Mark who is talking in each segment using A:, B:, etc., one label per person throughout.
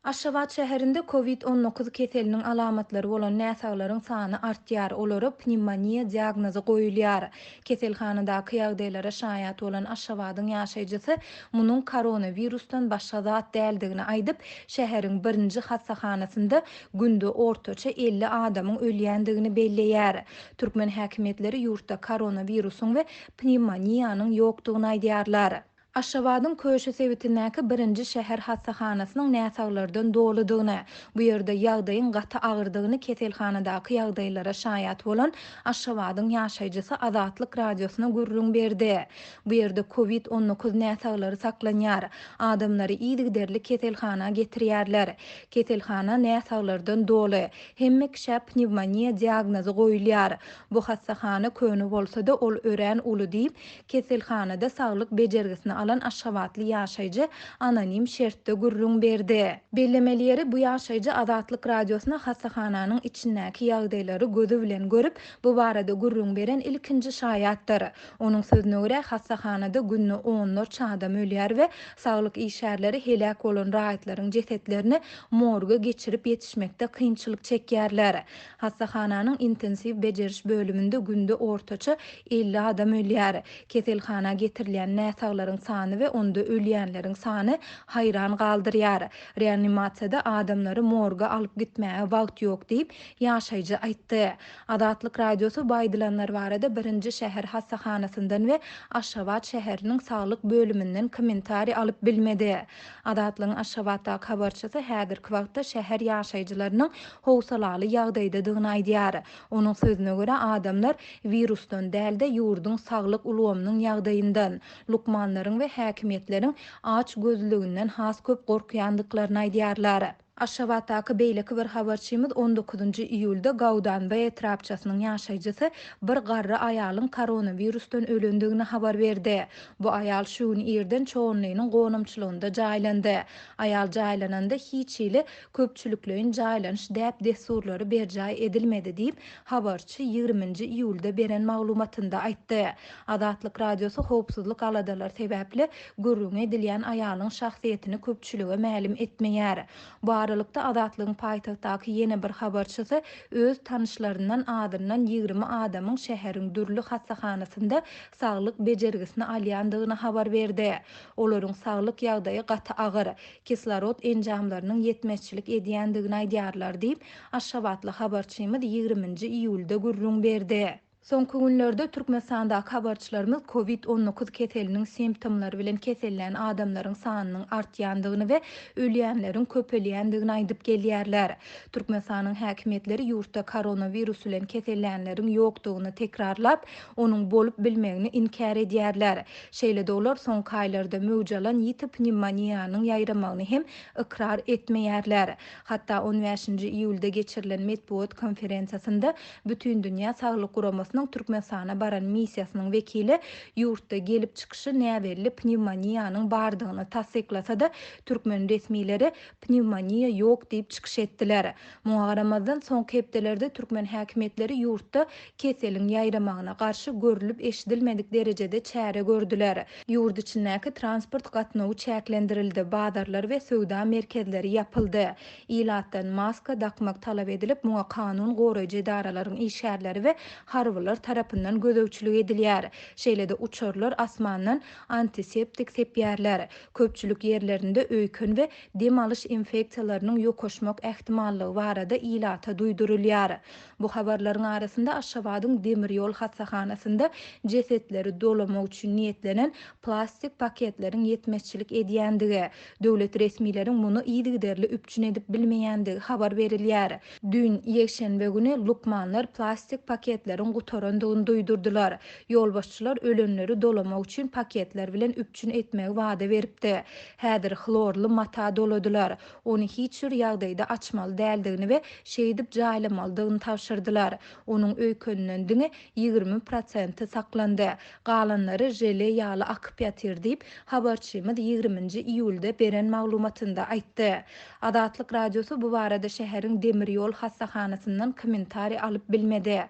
A: Aşgabat şäherinde Covid 19 keseliniň alamatlary bolan näsaglaryň sany artýar, olara pnewmoniýa diagnozy goýulýar. Keselhanadaky ýagdaýlara şaýat bolan Aşgabadyň ýaşaýjysy munuň koronawirusdan başga zat däldigini aýdyp, şäheriň birinji hassahanasynda günde ortaça 50 adamyň ölýändigini belleýär. Türkmen häkimiýetleri ýurtda koronawirusyň we pnewmoniýanyň ýokdugyny aýdýarlar. Aşgabadyň Köşi sebitindäki birinji şäher hassahanasynyň näsaglardan doludygyny, bu ýerde ýagdaýyň gaty agyrdygyny keselhanadaky ýagdaýlara şaýat bolan Aşgabadyň ýaşaýjysy Azatlyk Radiosyna gürrüň berdi. Bu ýerde kowid 19 näsaglary saklanýar. Adamlary yzygiderli keselhana getirýärler. Keselhana näsaglardan doly. Hemme kişä pnewmoniýa diagnozy goýulýar. Bu hassahana köne bolsa-da, ol örän uly diýip, Keselhanada saglyk bejergisini alan aşgabatly ýaşaýjy anonim şertde gürrüň berdi. Bellemeli ýeri, bu ýaşaýjy Azatlyk Radiosyna hassahananyň içindäki ýagdaýlary gözi bilen görüp, bu barada gürrüň beren ilkinji şaýatdyr. Onuň sözüne görä, hassahanada günde onlarça adam ölýär we saglyk işgärleri heläk bolan raýatlaryň jesetlerini morga geçirip ýetişmekde kynçylyk çekýärler. Hassahananyň intensiw bejeriş bölüminde günde ortaça 50 adam ölýär. Keselhana getirilýän näsaglaryň sany we onda ölýänleriň sany haýran galdyrýar. Reanimasiýada adamlary morga alyp gitmäge wagt ýok diýip, ýaşaýjy aýtdy. Azatlyk Radiosy bu aýdylanlar barada birinji şäher hassahanasyndan we Aşgabat şäheriniň saglyk bölüminden kommentariý alyp bilmedi. Azatlygyň Aşgabatdaky habarçysy häzirki wagtda şäher ýaşaýjylarynyň howsalaly ýagdaýdadygyny aýdýar. Onuň sözüne görä, adamlar wirusdan däl-de, ýurduň saglyk ulgamynyň ýagdaýyndan, lukmanlaryň we häkimiýetleriň açgözlüginden has köp gorkýandyklaryny aýdýarlar. Aşgabatdaky beýleki bir habarçymyz on dokuzynjy iýulda Gaudanbaý etrapçasynyň ýaşaýjysy bir garry aýalyň koronawirusdan ölendigini habar berdi. Bu aýal şu gün irden Çoganlynyň gonamçylygynda jaýlandy. Aýal jaýlananda hiç hili köpçülikleýin jaýlanyş däp-dessurlary berjaý edilmedi diýip, habarçy ýigriminji iýulda beren maglumatynda aýtdy. Azatlyk Radiosy howpsuzlyk aladalary sebäpli gürrüňi edilýän aýalyň şahsyýetini köpçülige mälim etmeýär. Bu aralykda, Azatlygyň paýtagtdaky ýene bir habarçysy öz tanyşlaryndan azyndan 20 adamyň şäheriň dürli hassahanasynda saglyk bejergisini alýandygyny habar berdi. Olaryň saglyk ýagdaýy gaty agyr, kislorod enjamlarynyň ýetmezçilik edýändigini aýdýarlar diýip, aşgabatly habarçymyz ýigriminji iýulda gürrüň berdi. Soňky günlerde Türkmenistandaky habarçylarymyz Covid 19 keseliniň simptomlary bilen kesellän adamlaryň sanynyň artýandygyny we ölýänleriň köpelýändigini aýdyp gelýärler. Türkmenistanyň häkimiýetleri ýurtda koronawirus bilen kesellänleriň ýokdugyny tekrarlap, onuň bolup bilmegini inkär edýärler. Şeýle-de olar soňky aýlarda möwç alan ýiti pnewmoniýanyň ýaýramagyny hem ykrar etmeýärler. Hatda on bäşinji iýulda geçirilen metbugat konferensiýasynda Bütindünýä Saglyk Guramasynyň Türkmenistana baran missiýasynyň wekili ýurtda gelip çykyşy näbelli pnewmoniýanyň bardygyny tassyklasa-da, türkmen resmileri pnewmoniýa ýok diýip çykyş etdiler. Muňa garamazdan, soňky hepdelerde türkmen häkimiýetleri ýurtda keseliň ýaýramagyna garşy görlüp-eşidilmedik derejede çäre gördüler. Ýurt içindäki transport gatnawy çäklendirildi, bazarlar we söwda merkezleri ýapyldy. Ilatdan maska dakmak talap edilip, muňa kanun goraýjy edaralaryň işgärleri we harbylar tarapyndan gözegçilik edilýär. Şeýle-de uçarlar asmandan antiseptik sepýärler. Köpçülik ýerlerinde öýken we dem alyş infeksiýalarynyň ýokaşmak ähtimallygy barada ilata duýdurylýar. Bu habarlaryň arasynda Aşgabadyň demir ýol hassahanasynda jesetleri dolamak üçin niýetlenen plastik paketleriň ýetmezçilik edýändigi, döwlet resmileriň muny yzygiderli üpjün edip bilmeýändigi habar berilýär. Düýn, ýekşenbe güni, lukmanlar plastik paketleriň gutarandygyny duýdurdylar. Ýolbaşçylar ölenleri dolamak üçin paketler bilen üpjün etmegi wada beripdi. Häzir hlorly mata doladylar. Ony hiç bir ýagdaýda açmaly däldigini we şeýdip jaýlamalydygyny tabşyrdylar. Onuň öýkeninden diňe 20 prosenti saklandy. Galanlary žele ýaly akyp ýatyr diýip, habarçymyz ýigriminji iýulda beren maglumatynda aýtdy. Azatlyk Radiosy bu barada şäheriň demir ýol hassahanasyndan kommentariý alyp bilmedi.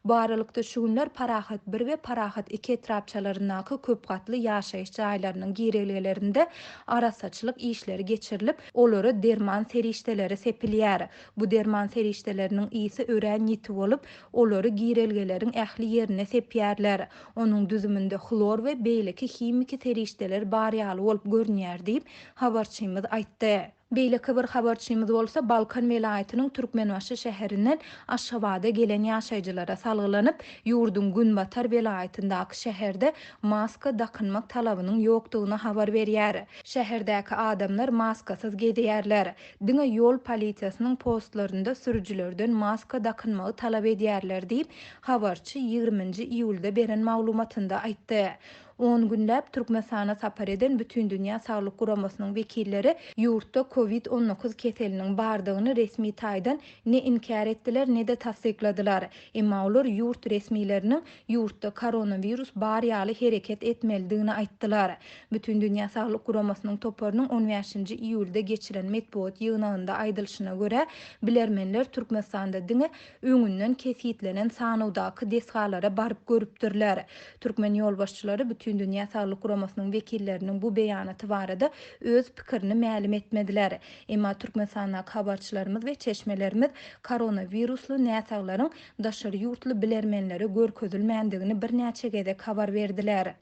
A: Bu aralykda. Şularlykda şu günler Parahat bir we Parahat iki etrapçalaryndaky köp gatly ýaşaýyş jaýlarynyň girelgelerinde arassaçylyk işleri geçirilip, olara derman serişdeleri sepilýär. Bu derman serişdeleriniň ysy örän ýiti bolup, olary girelgeleriň ähli ýerine sepýärler. Onuň düzüminde hlor we beýleki himiki serişdeler bar ýaly bolup görünýär diýip, habarçymyz aýtdy. Beýleki bir habarçymyz bolsa Balkan welaýatynyň Türkmenbaşy şäherinden Aşgabada gelen ýaşaýjylara salgylanyp, ýurduň günbatar welaýatyndaky şäherde maska dakynmak talabynyň ýokdugyny habar berýär. Şäherdäki adamlar maskasyz gezýärler. Diňe ýol polisiýasynyň postlarynda sürüjilerden maska dakynmagy talap edýärler diýip, habarçy ýigriminji iýulda beren maglumatynda aýtdy. On günläp Türkmenistana sapar eden Bütindünýä saglyk guramasynyň wekilleri ýurtda Covid 19 keseliniň bardygyny resmi taýdan ne inkär etdiler, ne-de tassykladylar. Emma olar ýurt resmileriniň ýurtda koronawirus bar ýaly hereket etmelidigini aýtdylar. Bütindünýä saglyk guramasynyň toparynyň on bäşinji iýulda geçiren metbugat ýygnagynda aýdylyşyna görä, bilermenler Türkmenistanda diňe öňünden kesgitlenen sanawdaky desgalara baryp görüpdirler. Türkmen ýolbaşçylary Bütindünýä Saglyk Guramasynyň wekilleriniň bu beýanaty barada öz pikirini mälim etmediler. Emma Türkmenistandaky habarçylarymyz we çeşmelerimiz koronawirusly näsaglaryň daşary ýurtly bilermenlere görkezilmändigini birnäçe gezek habar berdiler.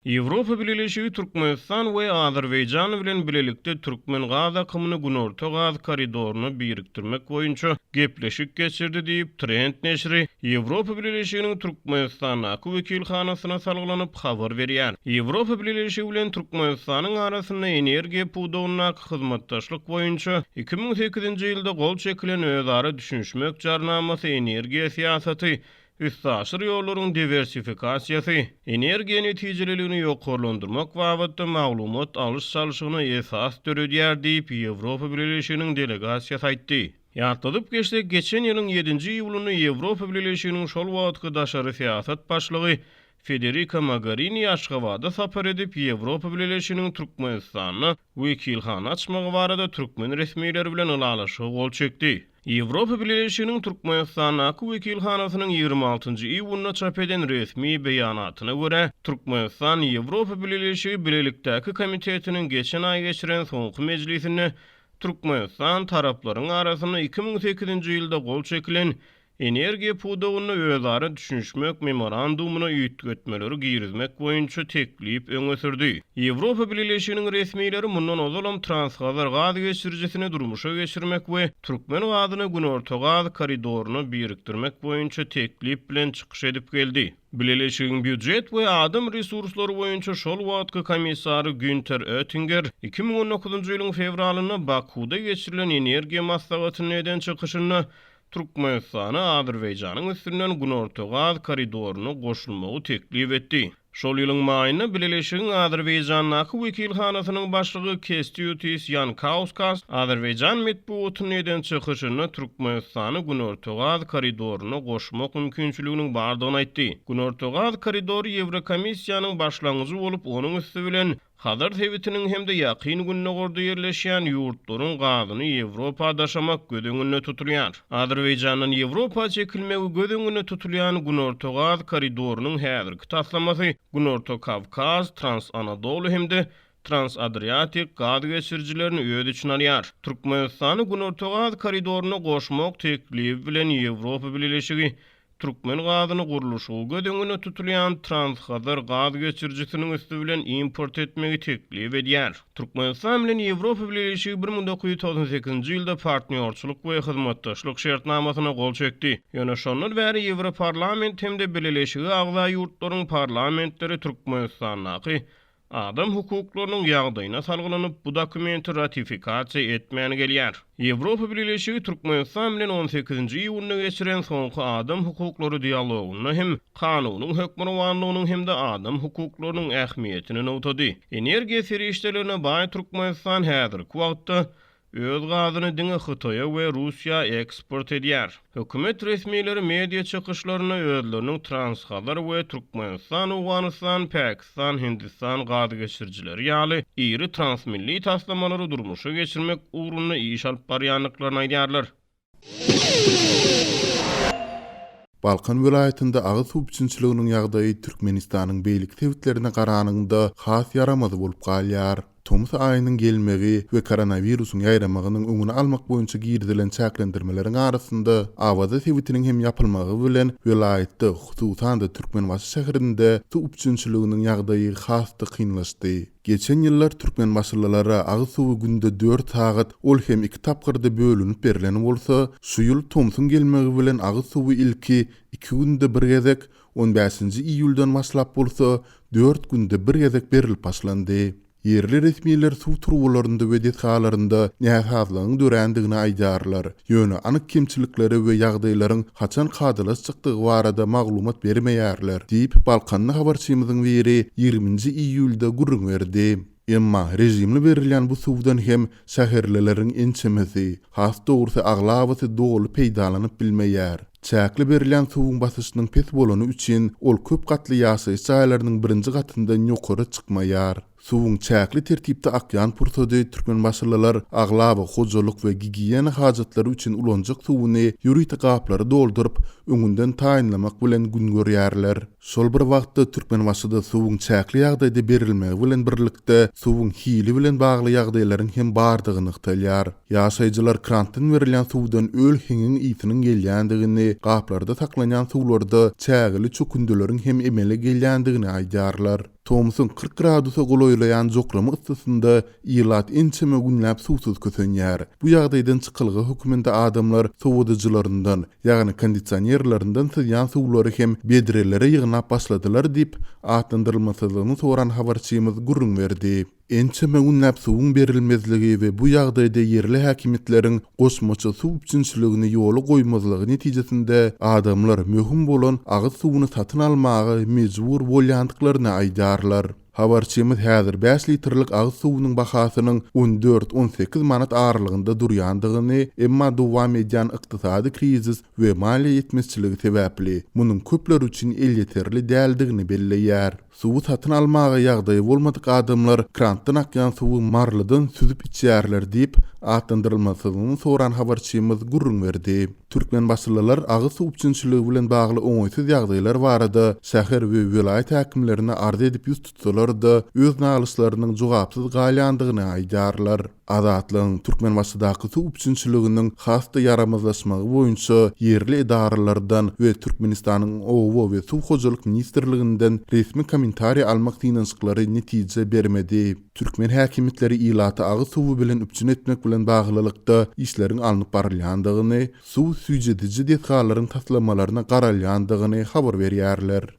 B: Ýewropa Bileleşigi Türkmenistan we Azerbaýjan bilen bilelikde türkmen gaz akymyny Günorta gaz koridoryna birikdirmek boýunça gepleşik geçirdi diýip, Trend neşiri Ýewropa Bileleşiginiň Türkmenistandaky wekilhanasyna salgylanyp habar berýär. Ýewropa Bileleşigi bilen Türkmenistanyň arasynda energiýa pudagyndaky hyzmatdaşlyk boýunça 2008-nji ýylda gol çekilen özara düşünişmek jarnamasy energiýa syýasaty Üstaşyr ýollaryň diwersifikasiýasy, energiýa netijeliligini ýokarlandyrmak babatda maglumat alyş-çalşygyna esas döredýär diýip, Ýewropa Bileleşiginiň delegasiýasy aýtdy. Ýatladyp geçsek, geçen ýylyň ýedinji iýulynda Ýewropa Bileleşiginiň şol wagtky daşary syýasat başlygy Federika Mogerini Aşgabada sapar edip, Ýewropa Bileleşiginiň Türkmenistanda wekilhana açmagy barada türkmen resmileri bilen ylalaşyga gol çekdi. Ýewropa Bileleşiginiň Türkmenistandaky wekilhanasynyň 26 njy iýunda çap eden resmi beýanatyna görä, Türkmenistan Ýewropa Bileleşigi Bilelikdäki komitetiniň geçen aý geçiren soňky mejlisinde Türkmenistan taraplaryň arasynda 2008-nji ýylda gol çekilen Energiýa pudagynda özara düşünişmek memorandumyna üýtgetmeleri girizmek boýunça teklip öňe sürdi. Ýewropa Bileleşiginiň resmileri mundan ozalam Transhazar gaz geçirijisini durmuşa geçirmek we türkmen gazyny Günorta gaz koridoryna birikdirmek boýunça teklip bilen çykyş edip geldi. Bileleşigiň býujet we adam resurslary boýunça şol wagtky komissary Günter Öttinger 2019-njy ýylyň fewralynda Bakuwda geçirilen energiýa maslahatynda eden çykyşynda Türkmenistana Azerbaýjanyň üstünden Günorta gaz koridoryna goşulmagy teklip etdi. Şol ýylyň maýynda Bileleşigiň Azerbaýjandaky wekilhanasynyň başlygy Kestýutis Ýankauskas azerbaýjan metbugatynda eden çykyşynda Türkmenistany Günorta gaz koridoryna goşmak mümkinçiliginiň bardygyny aýtdy. Günorta gaz koridory Ýewrokomissiýanyň başlangyjy bolup, onuň üsti bilen Hazar sebitiniň hem-de Ýakyn Gündogarda ýerleşýän ýurtlaryň gazyny Ýewropa daşamak göz öňünde tutulýar. Azerbaýjandan Ýewropa çekilmegi göz öňünde tutulýan Günorta gaz koridorynyň häzirki taslamasy Günorta Kawkaz, Trans-Anadoly hem-de Trans-Adriatik gaz geçirijilerini öz içine alýar. Türkmenistany Günorta gaz koridoryna goşmak teklibi bilen Ýewropa Bileleşigi Türkmen gazyny gurluşygy göz öňünde tutulýan Transhazar gaz geçirijisiniň üsti bilen import etmegi teklip edýär. Türkmenistan bilen Ýewropa Bileleşigi 1998-nji ýylda Partnýorçylyk we hyzmatdaşlyk şertnamasyna gol çekdi. Ýöne şondan bäri Ýewroparlament hem-de Bileleşige agza ýurtlaryň parlamentleri Türkmenistandaky Adam hukuklarynyň ýagdaýyna salgylanyp, bu dokumenti ratifikasiýa etmän gelýär. Ýewropa Bileleşigi Türkmenistan bilen on sekizinji iýunda geçiren soňky adam hukuklary dialogynda hem kanunyň hökmürowanlygynyň hem-de adam hukuklarynyň ähmiýetini nygtady. Energiýa serişdelerine baý Türkmenistan häzirki wagtda Öz gazyny diňe Hytaýa we Russiýa eksport edýär. Hökümet resmileri media çykyşlarynda özleriniň Transhazar we Türkmenistan, Owganystan, Pakistan, Hindistan gaz geçirijileri ýaly iri transmilli taslamalary durmuşa geçirmek ugrunda iş alyp barýandyklaryny aýdýarlar.
C: Balkan welaýatynda agyz suw üpjünçiliginiň ýagdaýy Türkmenistanyň beýleki sebitlerine garanyňda has ýaramaz bolup galýar. Tomus aýynyň gelmegi we koronawirusyň ýaýramagynyň öňüni almak boýunça girizilen çäklendirmeleriň arasynda Awaza sebitiniň hem ýapylmagy bilen welaýatda, hususan-da Türkmenbaşy şäherinde suw üpjünçiliginiň ýagdaýy has-da kynlaşdy. Geçen ýyllar türkmenbaşylylara agyz suwy günde dört sagat, ol hem iki tapgyrda bölünip berlen bolsa, şu ýyl tomsuň gelmegi bilen agyz suwy ilki iki günde bir gezek, on bäşinji iýuldan başlap bolsa, dört günde bir gezek berlip başlandy. Ýerli resmiler suw turbalarynda we desgalarynda näsazlygyň dörändigini aýdýarlar, ýöne anyk kemçilikleri we ýagdaýlaryň haçan kadalaşjakdygy barada maglumat bermeýärler diýip, balkanly habarçymyzyň biri ýigriminji iýulda gürrüň berdi. Emma režimli berilýän bu suwdan hem şäherlileriň ençemesi, has dogrusy aglabasy doly peýdalanyp bilmeýär. Çäkli berilýän suwuň basyşynyň pes bolany üçin ol köp gatly ýaşaýyş jaýlarynyň birinji gatyndan ýokary çykmaýar. Suwuň çäkli tertipde akýan pursady türkmenbaşylylar aglaba hojalyk we gigiýena hajatlary üçin ulanjak suwuny ýörite gaplara dolduryp, öňünden taýynlamak bilen gün görýärler. Şol bir wagtda Türkmenbaşyda suwuň çäkli ýagdaýda berilmegi bilen birlikde suwuň hili bilen bagly ýagdaýlaryň hem bardygy nygtalýar. Ýaşaýjylar krantdan berilýän suwdan öl heňiň ysynyň gelýändigini, gaplarda saklanýan suwlarda çägeli çökündileriň hem emele gelýändigini aýdýarlar. Tomsuň 40 gradusa golaýlaýan jokrama yssysynda ilat ençeme günläp suwsuz kösenýär. Bu ýagdaýdan çykalga hökmünde adamlar sowadyjylaryndan, ýagny kondisionerlerinden syzýan suwlary hem bedrelere ýygnap başladylar diýip, atlandyrylmasyzlygyny soran habarçymyz gürrüň berdi. Ençeme günläp suwuň berilmezligi we bu ýagdaýda ýerli häkimiýetleriň goşmaça suw üpjünçiligini ýola goýmazlygy netijesinde adamlar möhüm bolan agyz suwuny satyn almaga mejbur bolýandyklaryny aýdýarlar. Habarçymyz häzir bäş litrlik agyz suwunyň bahasynyň on dört, on sekiz manat aralygynda durýandygyny, emma dowam edýän ykdysady krizis we maliýe ýetmezçiligi sebäpli, munuň köpler üçin elýeterli däldigini belleýär. Suwy satyn almaga ýagdaýy bolmadyk adamlar krantdan akýan suwy marlydan süzüp içýärler diýip, atlandyrylmasyzlygyny soran habarçymyz gürrüň berdi. Türkmenbaşylylar agyz suw üpjünçiligi bilen bagly oňaýsyz ýagdaýlar barada şäher we welaýat häkimlerine arz edip ýüz tutsalar-da, öz nalyşlarynyň jogapsyz galýandygyny aýdýarlar. Azatlygyň Türkmenbaşydaky suw üpjünçiliginiň has-da ýaramazlaşmagy boýunça ýerli edaralardan we Türkmenistanyň Oba we suw hojalyk ministrliginden resmi kommentariý almak synanyşyklary netije bermedi. Türkmen häkimiýetleri ilaty agyz suwy bilen üpjün etmek bilen baglylykda işleriň alnyp barylýandygyny, suw süýjediji desgalaryň taslamalaryna garalýandygyny habar berýärler.